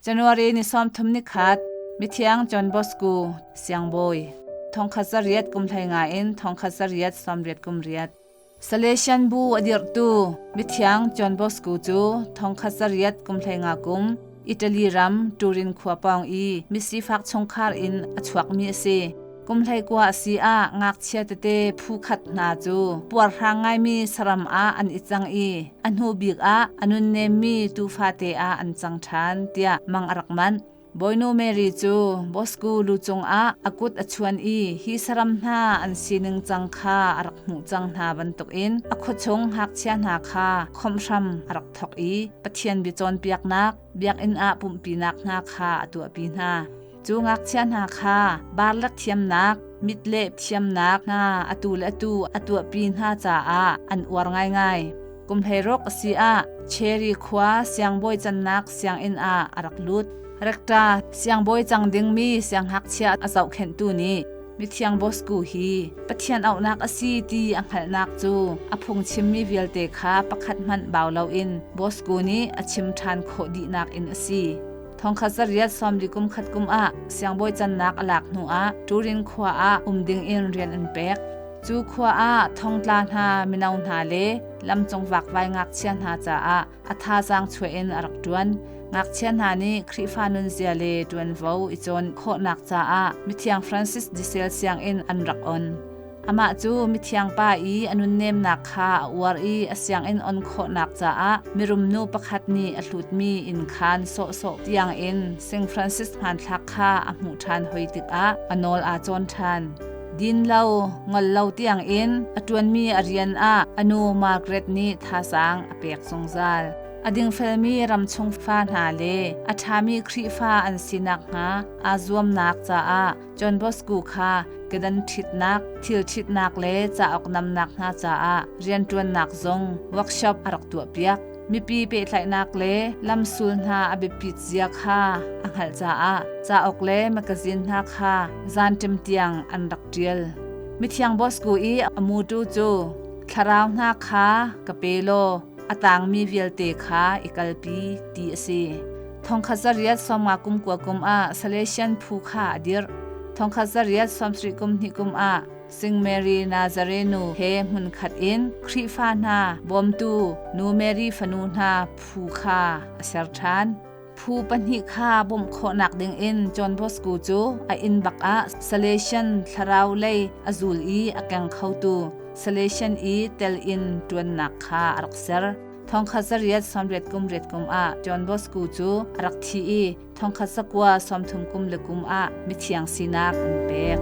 January ni 30 ni khat Mithiang John Bosco Siangbawi thongkhat zariat kum hlei nga in thongkhat zariat sawmriat kum riat Salesian bu a dirhtu Mithiang John Bosco cu thongkhat zariat kum hlei nga kum Italy ram Turin khua pawng i misifak chungkhar in a chuakmi a si. Kum hleikua a si ah ngakchia tete phu khat hna cu puarhrang ngaimi saram ah an i cang i a hnu bik ah a nunnemmi tuufa te ah an cang ṭhan tiah mang a rak manh. Bawinu Mary cu Bosco lu cungah a kut a chuan i hi saram hna an sining cang kha a rak hmuh cang hna bantukin a khuachung ngakchia hna kha khawmh hram a rak thawk i Pathian bia cawnpiaknak biakinn ah pumhpinak hna kha a tuahpi hna. Cu ngakchia hna kha barlak thiamnak, mitleh thiamnak hna atu le atu a tuahpi hna caah an uar ngaingai. Kum hleiruk a si ah Cherry khua siangbawi cannak sianginn ah a rak lut. Rector siangbawi cang dingmi sianghngakchia a zohkhenhtu nih Mithiang Bosco hi Pathian auhnak a si ti a hngalhnak cu a phungchimmi vialte kha pakhat hmanh bau loin Bosco nih a chim ṭhan khawh dihnak in a si. Thongkhat zariat sawmli kum khat kum ah siangbawi cannak a lak hnuah Turin khua ah um dingin rian an pek. Cu khua ah thongtla hna mino hna le lamcung vakvai ngakchia hna caah a thazaang chuah in a rak ṭuan. Ngakchia hna nih Khrihfa nunzia le ṭuanvo i cawn khawhnak caah Mithiang Francis de Sales sianginn an rak on. Amah cu mithiang pa i a nunnemnak kha a uar i a sianginn on khawhnak caah mirum nu pakhat nih a hlutmi innkhaan sawhsawh tiangin St. Francis hmanthlak kha a hmuh ṭhan hoi tikah a nawl aa cawn ṭhan. Din lo, ngol lo tiangin a ṭuanmi a rian ah a nu Margaret nih thazaang a pek zungzal. A dingfelmi ramchung fa hna le a ṭhami Khrihfa an si nakhnga aa zuamnak caah John Bosco kha kedan ṭhitnak, thil ṭhitnak le cauk namnak hna caah rianṭuannak zong workshop a rak tuahpiak. Mipi pehtlaihnak le lamsul hna a biapit zia kha a hngalh caah cauk le magazine hna kha zanṭim tiang an rak ṭial. Mithiang Bosco i a mutu cu thlarau hna kha ka pe law a tangmi vialte kha i kalpi ti a si. Thongkhat zariat sawmnga kum kua kum ah Salesian phu kha a dirh. Thongkhat zariat sawmsarih kum hnih kum ah Sing Mary Nazarenu he hmunkhat in Khrihfa hna bawmtu Nu Mary fanu hna phu kha a ser ṭhan. Phu pahnih kha bawmh khawhnak dingin John Bosco cu a inn bak ah Salesian thlarau lei a zul i a keng khotu Salesian i tel in ṭuannak kha a rak ser. Thongkhat zariat sawmriat kum riat kum ah John Bosco cu a rak thi i thongkhat zakua 30 kum le kum ah mithiang sinak an pek.